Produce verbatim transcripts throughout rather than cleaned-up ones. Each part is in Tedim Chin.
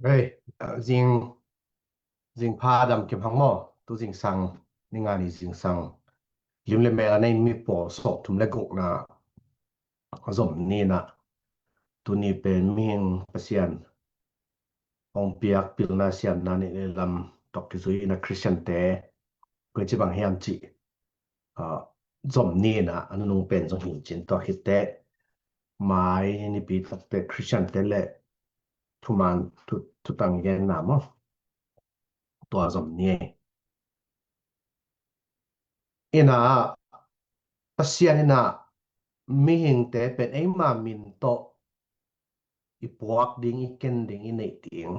Hei, ah, zing, zing pha dam kim hang maw. Tu zingsang, ni nga ni zingsang. Lim le mel a nei mi pawl sawm thum le gukna zom ni na. Tuni pen mihing Pasian hong piak pilna siamna nih le lam tawh kizui na Khristiante koi ci bang hiam cih, ah, zom ni na a nunung pen zong hi cin tua khit teh mai nipi takte Khristiante le thuman thu, thutang genna maw. Tua zom ni. Ina Pasian ina mihingte pen eima min tawh i puak ding, i ken ding, i neih ding,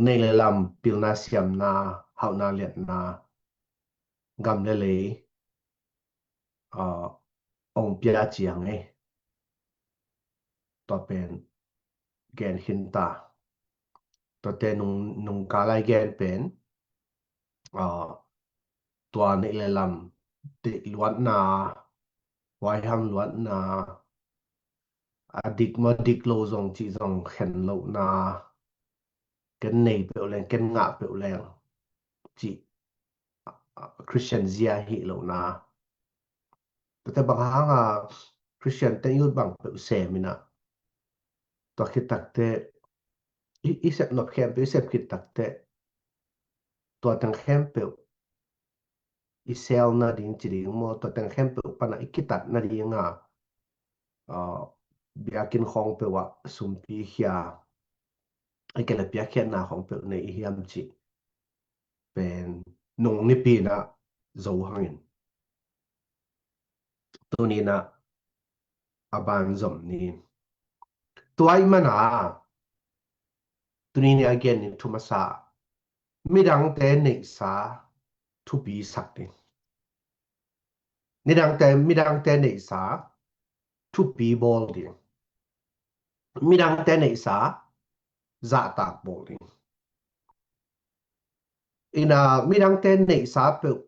nei le lam, pilna siamna, hauhna liatna, gam le lei, ah, hong pia ciang ei. Tua pen gen khin ta. Tuate nung, nungka lai gen pen, ah, tua neih le lam, deih luatna, huaiham luatna, a dik maw dik lo zong cih zong khen lohna, ken nei peuh leng, ken ngah peuh leng cih, ah, Khristian zia hi lohna. Tuate bang hanga Khristiante i ut bang peuh sem ina. Tua khit takte i, i sep nop khempeuh, i sep khit takte tua teng khempeuh i sel nading ci ding maw, tua teng khempeuh pana i kitat nadinga, ah, biakinn khawng peuh ah sumpi khia, a kei le piakkhiatna khawng peuh nei i hiam cih pen nung nipi na zo hangin. Tuni na a ban zom ni. Tua i mana tuni ni a gen ni thu masa midangte neihsa thupi sak ding. Midangte, midangte neihsa thupi bawl ding. Midangte neihsa zahtak bawl ding. Ina midangte neihsa peuh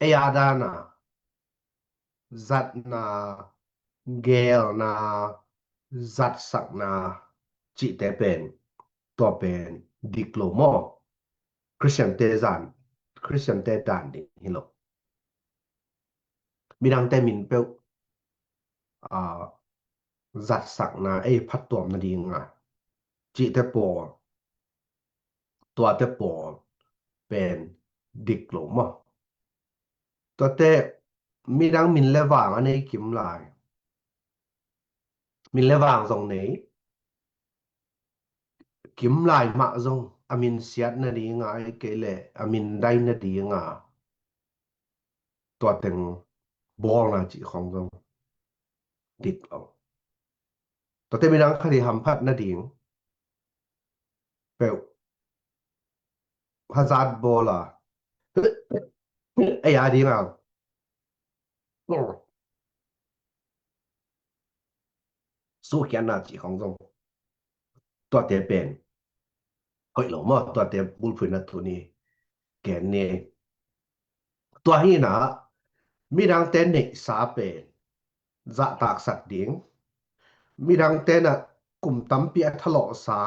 ei a dana zatna, gelna, zatsakna cihte pen, tua pen dik lo maw? Khristiante zan, Khristiante dan ding hi lo. Midangte min peuh, ah, zatsakna, ei phattuam nadinga cihte pawl, tuate pawl pen dik lo maw? Tuate midang min le vang a nei kim lai. Min le vang zong nei. Kim lai mah zong a min siat nadinga, ei kei le a min dai nadinga tua teng bawlna cih khawng zong dik lo. Tuate midang khat i hamphat nading peuh hazat bawl a, ei a dinga suhkhiatna cih khawng zong tuate pen hoih lo maw? Tuate bulphuina tuni gen ni. Tua hi na midangte neihsa pen zahtaksak ding. Midangte na kum tampi a thalawhsa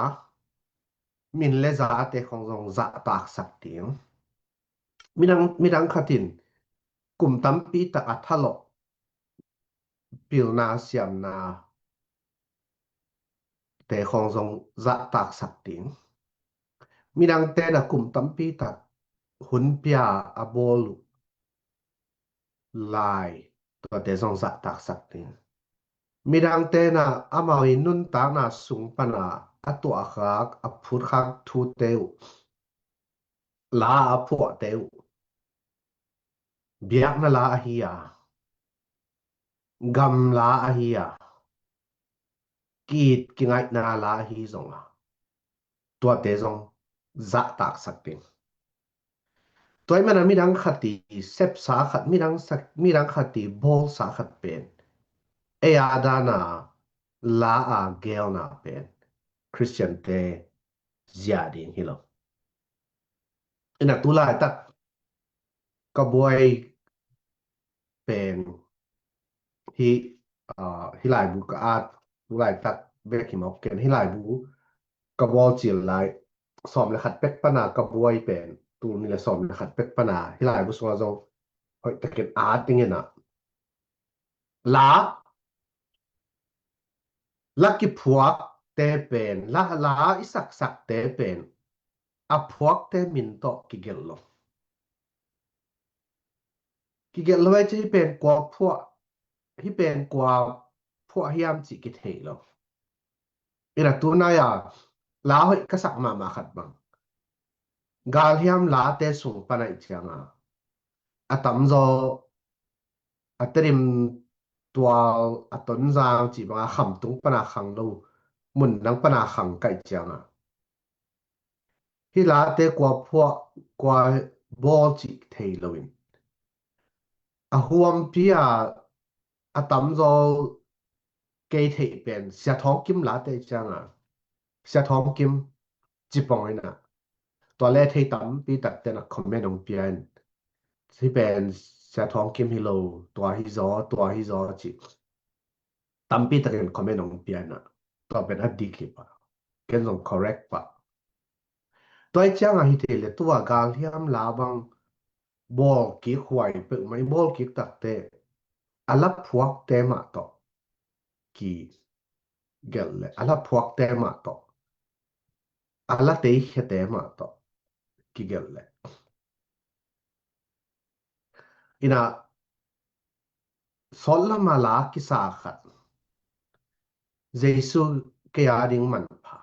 min le zate khawng zong zahtaksak ding. Midang, midang khatin kum tampi tak a thalawh pilna siamna te khawng zong zahtaksak ding. Midangte na kum tampi tak hun pia a bawl uh lai tuate zong zahtaksak ding. Midangte na amau i nuntakna sung pana a tuahkhak, a phutkhak thute uh, la a phuahte uh, biakna la ahi a, gam la ahi a, ki-it kingaihna la ahi zong a, tuate zong zahtaksak ding. Tua i mana midang khat i sepsa khat, midang sak, midang khat i bawlsa khat pen ei a dana la a gelna pen Khristiante zia ding hi lo. Ina tu laitak ka buai pen hi, ah, hi laibu ka at tu laitak bek hi mawk ken, hih laibu ka bawl cil lai sawm le khat pek pana ka buai pen, tul nih le sawm le khat pek pana hih laibu sungah zong hoih takin at dingin ah, la, la kiphuakte pen, la, la i saksakte pen a phuakte min tawh kigelh lo. Kigelh lo ai ci, hih pen kua phuah, hih pen kua phuah hiam cih kithei lo. Ina tunai-a la hoih ka sak mahmah khat bang, galhiam late sung pana ih cianga a tamzaw a Tedim tual, a Tonzang cih banga khamtung pana khang lo, mun dang pana khang ka ih cianga hih late kua phuah, kua bawl cih thei loin, a huampi a a tamzaw kei theih pen Sia Thawng Kim late cianga, Sia Thawng Kim cipong ina, tua le thei tampi takte na comment hong pia in, hih pen Sia Thawng Kim hi lo, tua hi zaw, tua hi zaw ci tampi takin comment hong pia ina, tua pen a dik hi pah. Ken zong correct pah. Tua ih cianga hi thei le, tua galhiam la bang bawl kik huai peuhmah i bawl kik takte a la phuakte mah tawh kigelh le, a la phuakte mah tawh, a la teikhiate mah tawh kigelh le. Ina, sawt lama la kisa khat, Jesu kei a ding manpha,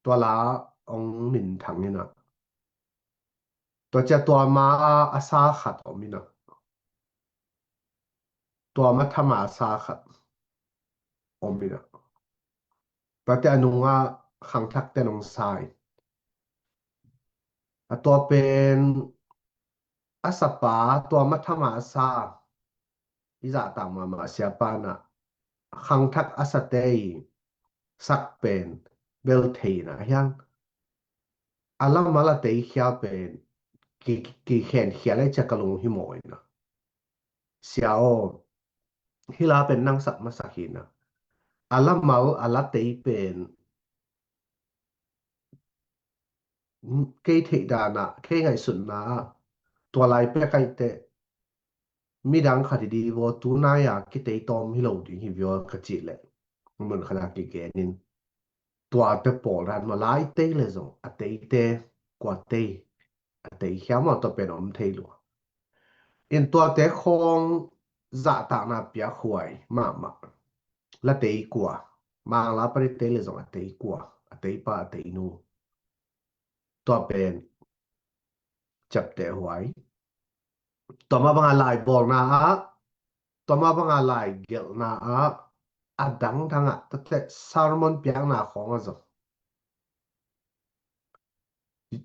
tua la hong minthang ina, tua cia tua ma a sa khat om ina, tua ma thama a sa khat om ina, tuate a nunga khangthakte nong sa in, a tua pen a sapa, tua ma thama a sa, i zahtak mahmah siapa na khangthak a sate i sak pen bel theina hiang, a la mal a teikhia pen ki, kikhenkhial ei cia ka lung hi maw ina. Sia aw, hih la pen nang sak masak hi ina, a la mal a la tei pen kei theih dana, kei ngaihsutna ah, tua lai pek aih teh midang khat hi di vaw, tunai a kitei tawm hi lo ding hi viaw ka cih leh, mun khat a kigen in, tuate pawl dan mah la i tei le zong a teite kua tei, a teikhia mah tua pen om thei lua. In tuate khawng zahtakna piak huai mahmah. La tei kua, Mangla pan i tei le zong a tei kua, a teipa, a teinu, tua pen ciapteh huai. Tua mah banga lai bawlna ah, tua mah banga lai gelhna ah, a dangdang ah, tate sermon piakna khawng ah zong,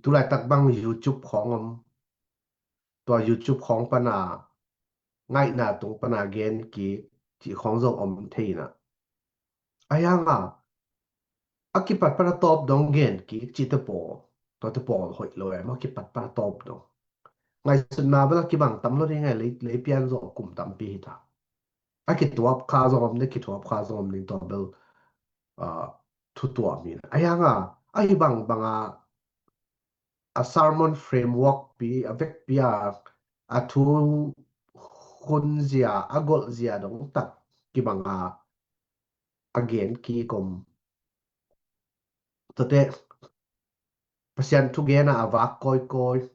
tulaitak bang YouTube khawng om, tua YouTube khawng pana ngaihna tung pana gen kik cih khawng zong om thei ina. A hianga a kipat pana tawp dong gen kik cihte pawl, tuate pawl hoih lo em, a kipat pana tawp dong. Ngaihsutna bel a kibang tam lo ding ngai, lei, lei pian zawh kum tampi hi ta. A kituap kha zong om ding, kituap kha zong om ding, tua bel, ah, thutuam hi na. A hianga a hi bang banga a sermon framework pi, a vekpi a, a thu khunzia, a golhzia dong tak kibanga a gen kik om. Tuate Pasian thugena a vak kawikawi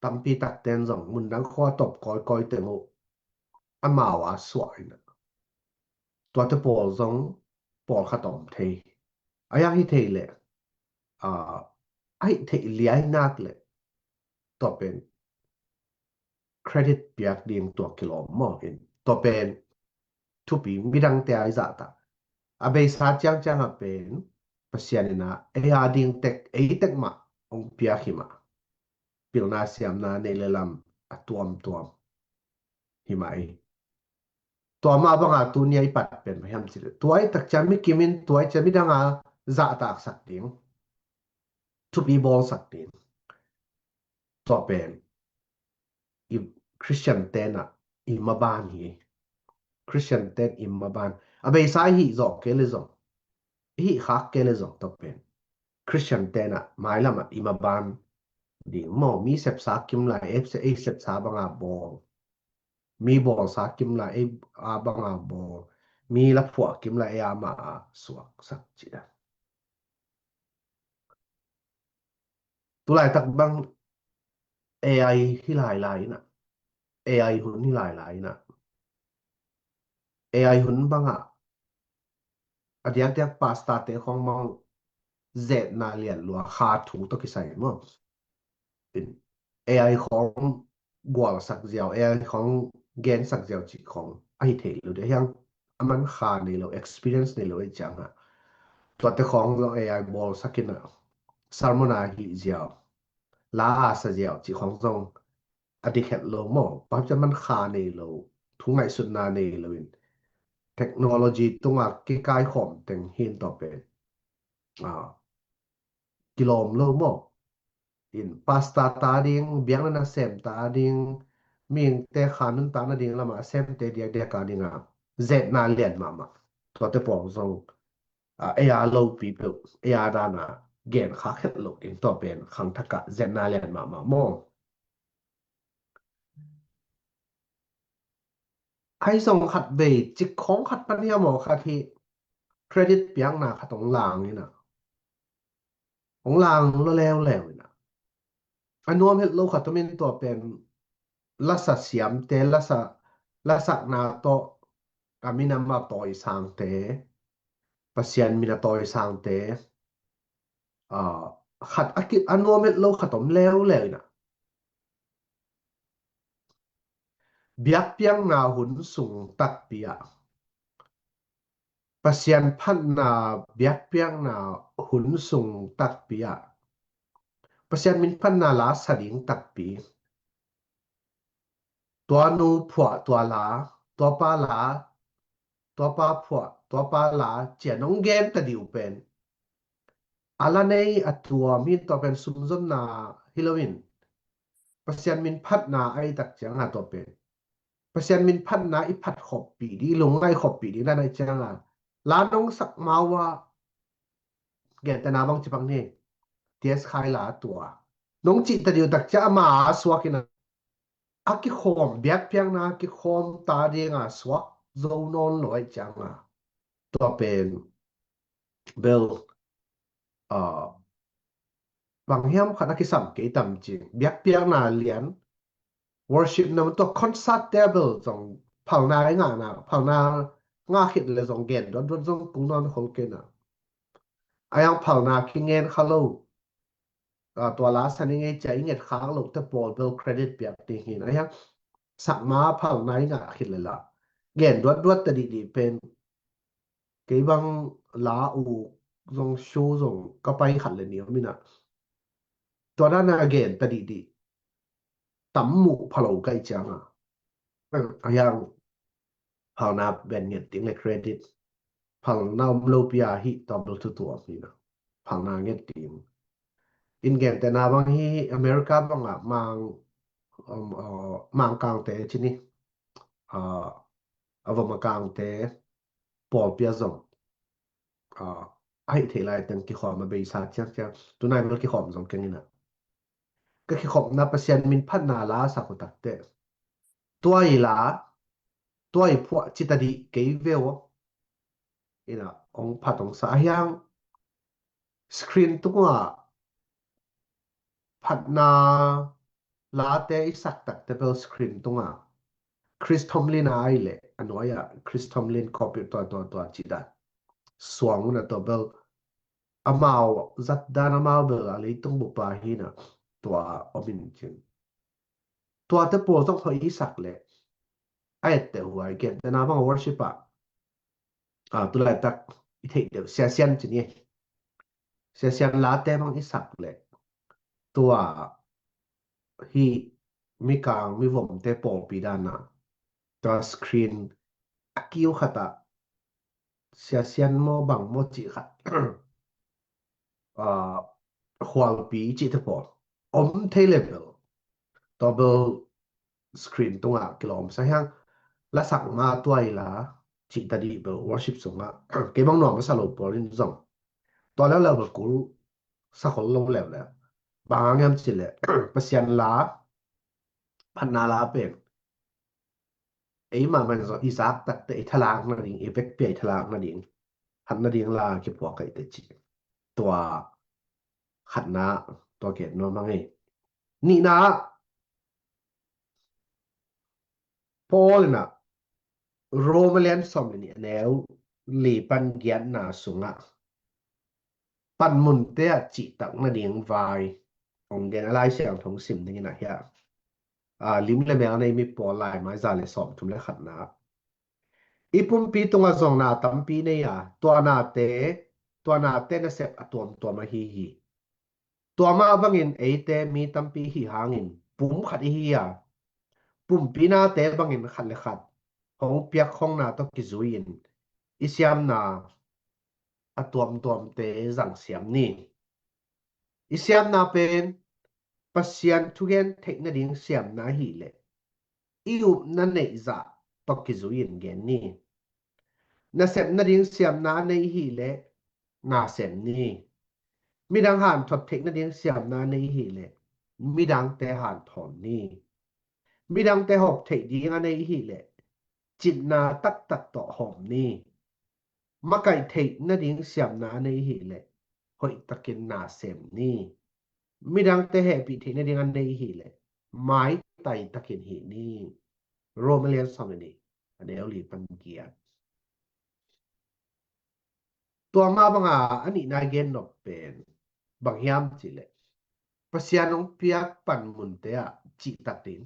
tampi takten zong mundang khua tawp kawikawi teng uh amau a suah ina, tuate pawl zong pawlkhat om thei. A hiang hi thei leh, ah, a hi thei liai nak leh, tua pen credit piak ding tua kilawm maw in, tua pen thupi, midangte a i zahtak. A beisa ciangciang a pen Pasian ina ei a ding tek, ei tek mah hong piak hi mah. Pilna siamna nei le lam a tuamtuam hi mah hi. Tua mah banga tunia i pat pen mah hiam cih leh, tua i tak ciang mi kimin, tua i ciang midanga zahtaksak ding, thupi bawlsak ding, tua pen i Khristian tena i maban hi. Christian ten i maban. A beisa i hih zawh kei le zong, i hih khak kei le zong tua pen Christian ten ah mailam ah i maban ding maw. Mi sepsa kim lai, ei sepsa banga bawl. Mi bawlsa kim lai, ei a banga bawl. Mi laphuah kim lai, ei a mah a suaksak cih dan. Tulaitak bang A I hi lailai inah, A I hun hi lailai inah, A I hun bangah a diakdiak pastor te khong bang zetna lian lua kha thu tawh kisai maw. In A I khong gualsak ziau, A I khong gensak ziau cih khong ahi thei lo dih hiang. A man kha nei lo, experience nei lo ei ciang ha. Tuate khong zong A I bawlsak inah sermon a hih ziau, la a sa ziau cih khong zong a dikhet lo maw. Paham ciang man kha nei lo, thu ngaihsutna nei lo in technology tunga kikaikhawm teng hin tawh pen kilawm lo maw. In pastor ta ding, biakna nasem ta ding, mihingte khanun ta nading lama a semte diakdiak a dinga zetna lian mahmah. Tuate pawl zong a, A I lopi peuh, A I dana gen khak het lo in tua pen khangthakah zetna lian mahmah maw. Ahi zong khat vei cik khawng khat pan hiam aw khat hi credit piakna khat hong lang inah, hong lang lo leuleu inah. A nuam het lo khat om in tua pen lasa siamte, lasa, lasakna tawh a minam a tawisangte, Pasian min a tawisangte, a, khat a ki, a nuam het lo khat om leuleu inah. Biakpiakna hun sung takpi ah, Pasian phatna biakpiakna hun sung takpi ah, Pasian min phatna la sa ding takpi, tua nu phuah tua la, tua pa la, tua pa phuah tua pa la cia nong gen ta dih uh pen a la nei a tuam hi. Tua pen sumzonna hi loin Pasian min phatna a i tak cianga tua pen Pasian min phatna i phat khoppih dih, i lungngai khoppih dih na na i cianga la nong sak mau a, gentena bang ci bang ni, T S Khai la tua nong cih ta dih uh tak cia ama a suak inah a kikhawm, biakpiakna kikhawm ta dinga suak zo nawn lo aih cianga tua pen bel, a, bang hiam khat a kisam kei tam cing. Biakpiakna lian, worship nam tua concert table zong phalna i ngahna, phalna ngah khit le zong gen duatduat zong kung nawn khol kei na. A yang phalna kingen kha lo. A, tua la sa ni ngei cia i nget khak lo te pawl bel credit piak ding hin. A yang sakma phalna i ngah khit le la gen duatduat ta dihdih pen kei bang la u zong show zong ka pai khat le ni om inah. Tua dana gen ta dihdih tam muh phalo kai cianga. A yang phalna ben nget ding le credit. Phalna om lopi a hi tua bel thutuam hi na. Phalna nget ding. In gentena bang hi America bangah mang, um, uh, mang kangte ci ni. Uh, a vom a kangte pawlpi a zong, a, a hih theih lai teng kikhawm a beisa ciangciang tunai bel kikhawm zong keng inah. Ka kikhopna Pasian min phatna la sak uh takte tua i la, tua i phuah ci ta dih kei ve aw. Inah hong phat hong sa a hiang screen tungah phatna late i sak takte bel screen tungah Chris Tomlin a ai leh a nuai-ah Chris Tomlin copy tua tua tua cih dan suang un a tua bel amau zat dan amau bel a leitung bupa hi na tua om in cin. Tuate pawl zong hoih i sak leh a etteh huai gentehna bang worship ah, a, tulaitak i theih deuh Sia Sian ci ni. Sia Sian late bang i sak leh tua hih mikang mivomte pawlpi dana tua screen a kiu khatah Sia Sian maw bang maw cih khat a, khualpi cihte pawl om thei le bel tua bel screen tungah kilawm sa hiang. lasak ma tuai la, cih ta dih bel worship sungah kei bang nuam a sa lo pawl in zong tua leuleu bel kul sa khol lo leuleu. Bang hang hiam cih leh Pasian la, phatna la pen ei mahmah in zong i zak takte i thalak nading, i vekpi a i thalak nading, phat nading la kiphuak ka hi teh cih. Tua khatna, tua gen nuam hang ei. Nihna, Paul in ah Roma lian sawm le nih, a neu li pan giatna sungah panmunte ah cihtak nading vai hong gen a, Lai Siangtho sim dingin ah hiah, a, lim le mel nei mi Paul lai mai za le sawm thum le khatna. I pumpi tungah zong na tampi nei a, tua nate, tua nate nasep a tuamtuam ahi hi. Tua mah bangin eite mi tampi hi hangin pum khat ihi a, pumpi nate bangin khat le khat hong piak khongna tawh kizui-in i siamna a tuamtuamte zang siam ni. I siamna pen Pasian thugen theih nading siamna ahih leh i upna neih zah tawh kizui-in gen ni. Nasep nading siamna a nei ahih leh na sem ni. Midang hanthot theih nading siamna a nei ahih leh midangte hanthawn ni. Midangte hawp theih ding a nei ahih leh citna taktak tawh hawm ni. Makaih theih nading siamna a nei ahih leh hoihtakin na sem ni. Midangte hehpih theih nading a nei ahih leh maitai takin hih ni. Roma lian sawm le nih, a neu li pan giat. Tua mah banga a nihna gen nop pen bang hiam cih leh Pasian hong piak panmunte ah cihtak ding,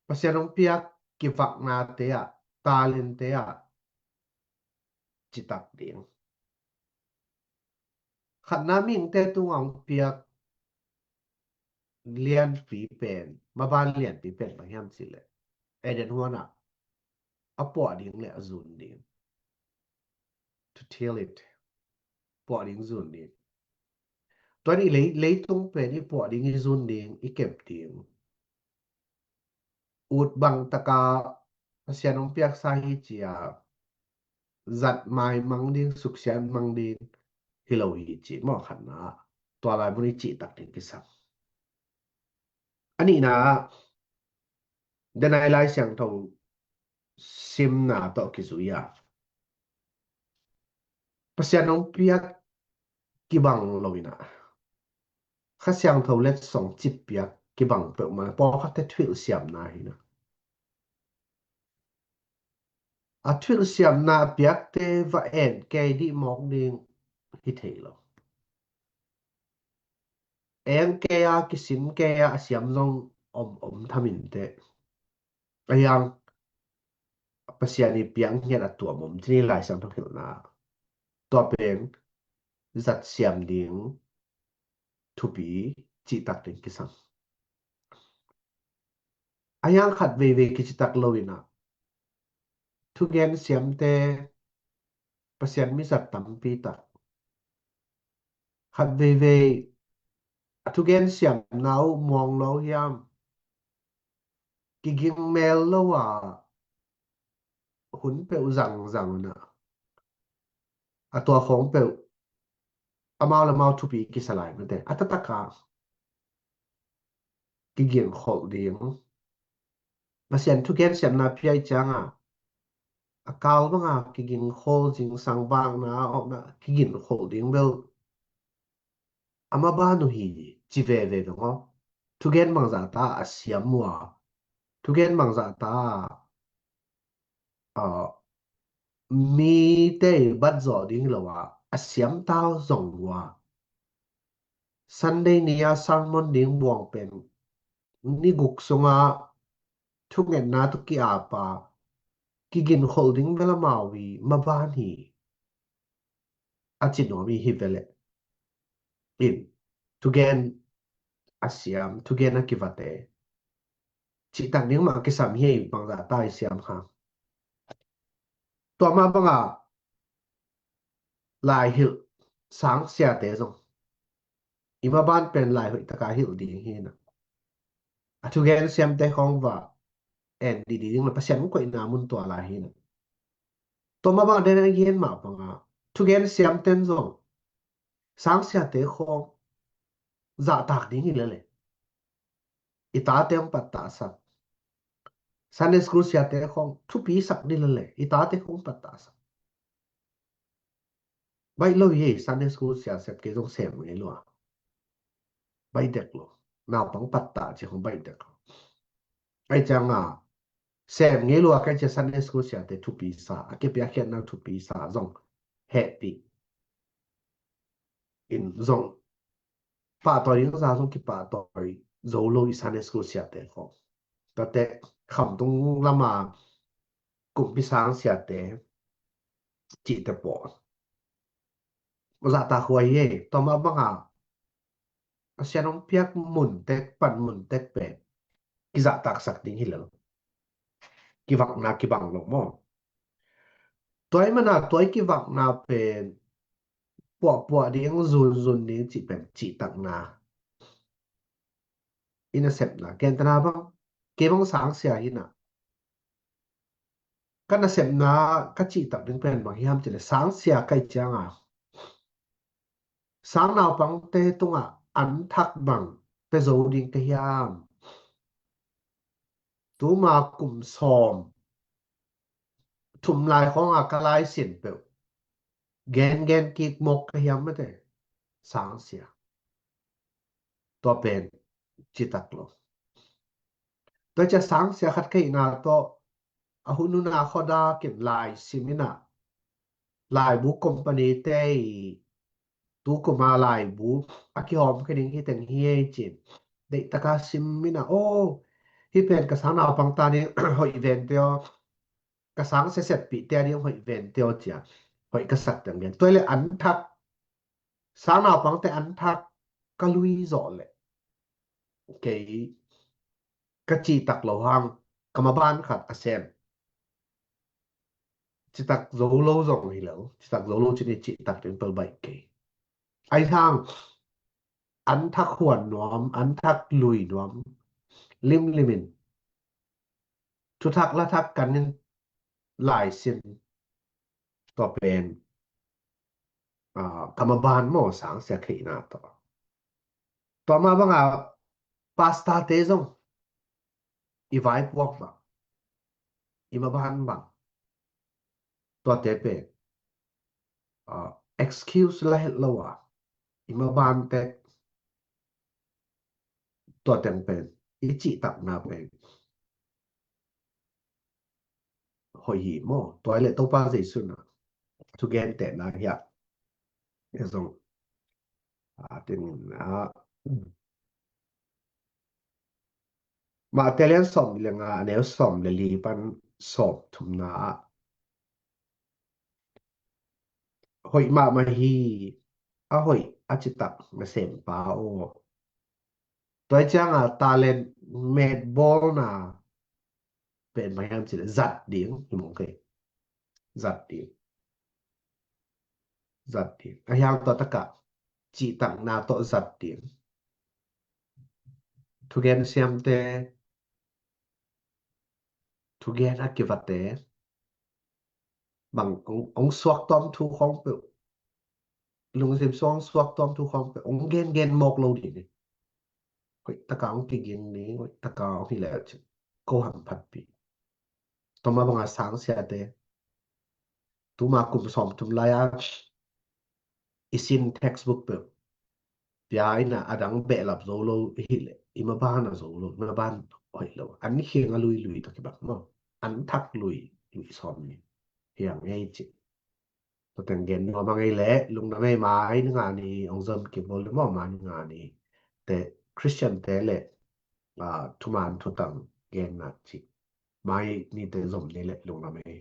Pasian hong piak kivaknate ah, talentte ah cihtak ding. Khatna, mihingte tungah hong piak lianpi pen, maban lianpi pen bang hiam cih leh Eden huan ah a puah ding le a zun ding. To till it. Puah ding, zun ding. Tua ni lei, leitung pen i puah ding, i zun ding, i kep ding. Ut bang taka Pasian hong piaksa hi ci-a zat maimang ding, suksiat mang ding hi lo hi ci maw, khatna. Tua lai mun i cihtak ding kisam. A nihna, denai Lai Siangtho simna tawh kizui a, Pasian hong piak kibang lo in ah, Kha Siangtho letsong cih piak kibang peuhmah, pawlkhatte thuhilh siamna hi na. A thuhilh siamna a piakte va en kei dih mawk ding hi thei lo. Eng kei a, kisim kei a, a siam zong om, om tham inteh. A hiang Pasian i piang hiat a tuam om cih ni Lai Siangtho hilhna. Tua pen zat siam ding thupi cihtak ding kisam. A hiang khat veivei kicitak lo in ah, thugen siamte, Pasian mizat tampi tak, khat veivei a thugen siamna uh muang lo hiam, kiging mel lo a hun peuh zangzang un ah, a tua khawng peuh amau le amau thupi kisa lai mate. A taktak a kigin kholh ding, Pasian thugen siamna pia i ciang a, a kal bang a kigin kholh, zingsang vakna a omna kigin kholh ding bel a maban uh hi ci veve dong aw. Thugen bangzah ta a siam uh a, thugen bangzah ta a, a, mite i bat zawh ding hi lo a, a siam ta uh zong uh a. Sunday ni a sermon ding buang pen ni guk sungah thungetna tawh ki-ap a, kigin kholh ding bel amau i maban hi a ci nuam hi. Hi veleh in, thugen a siam, thugen a kivate cihtak ding mah kisam hi, bangzah ta i siam kha. Tua mah banga lai hilh sang siate zong i maban pen lai hoih taka hilh ding hi na. A thugen siamte khawng va en didi ding le Pasian hong koihna mun tua lai hi na. Tua mah bang den a gen mah banga thugen siamten zong sangsiate khawng zahtak ding hi lele. I tate hong pattahsak. Sunday school siate khawng thupi sak ding lele. I tate khawng pattahsak. Baih lo hi, Sunday school sia sep kei zong sem ngei lo a. Baih dek lo. Naupang pattah ci khawng baih dek lo. Ai cianga sem ngei lo a kai cia Sunday school siate thupi sa, a kipia khiatna thupi sa zong hehpih in zong pahtawi ding za zong kipahtawi zo lo i Sunday school siate khawng. Tate khamtung lama kumpi sang siate cihte pawl zahtak huai hi. Tua mah banga Pasian hong piak mun tek, pan mun tek pen kizahtaksak ding hi lo. Kivakna kibang lo maw? Tua i mana tua i kivakna pen puahpuah ding, zunzun ding cih pen cihtakna i nasepna, gentehna bang kei bang sangsia hi na. Ka nasepna ka cihtak ding pen bang hiam cih le sangsia ka hih cianga sang naupangte tungah an thak bang pia zo ding ka hiam? Tuma kum sawm thum lai khawnga ka laisin peuh gengen kik mawk ka hiam mate? Sangsia. Tua pen citak lo. Tua cia sangsia khat ka hihna tawh a hun huna khuadakin laisim ina laibu company te i tukuma laibu a kihawm kha ding hi teng hi ei cin deihtaka sim ina, aw, hi pen ka sang naupang ta ding hoih vente aw, ka sang siasetpihte a ding hoih vente aw cia hoih ka sak teng gen. Tua le an thak sang naupangte an thak ka lui zawh le kei ka cihtak lo hang ka maban khat a sem. Citak zo lo zong hi lo, citak zo lo cin i cihtak ding pel baih kei. Ai hang an thak huan nuam, an thak lui nuam, limlimin thuthak lathak kan in laisim tua pen ka maban maw sangsia kheihna tawh. Tua mah banga pastor te zong i vaipuak bang, i maban bang, tuate pen excuse la het lo a, i maban tek tua teng pen i cihtakna pen hoih hi maw? Tua le Topa Jesu na thugentehna hiah e zong a tinin a Mate lian sawm le nga a neu sawm le li pan sawm thumna ah hoih mahmah hi, a hoih a citak nasempa aw. Tua cianga talent metbawlna pen bang hiam cih leh zat ding hi mawk hi. Zat ding. Zat ding. A hiang tua takah cihtakna tawh zat ding. Thugen siamte, thugen a kivate bang ong, ong suak tawm thu khawng peuh, lungsim suang suak tawm thu khawng peuh ong gen gen mawk lo ding hi. Hoih taka ong kiging ding, hoih taka ong hi leh cin ko hamphatpih. Tua mah banga sangsiate tuma kum sawm thum lai-a i sin textbook peuh pia ina a dang behlap zo lo hi leh i maban a zo lo, i maban hoih lo. An khing a lui lui tawh kibang maw? An thak lui lui sawm ni hiang ei cin. Tua teng gen nuam a ngei leh lungdam ei. Mai ni nga ni ong zon kibol le maw? Mai ni nga ni te Christian te le thuman thutang genna cih mai ni te zom ni le lungdam ei.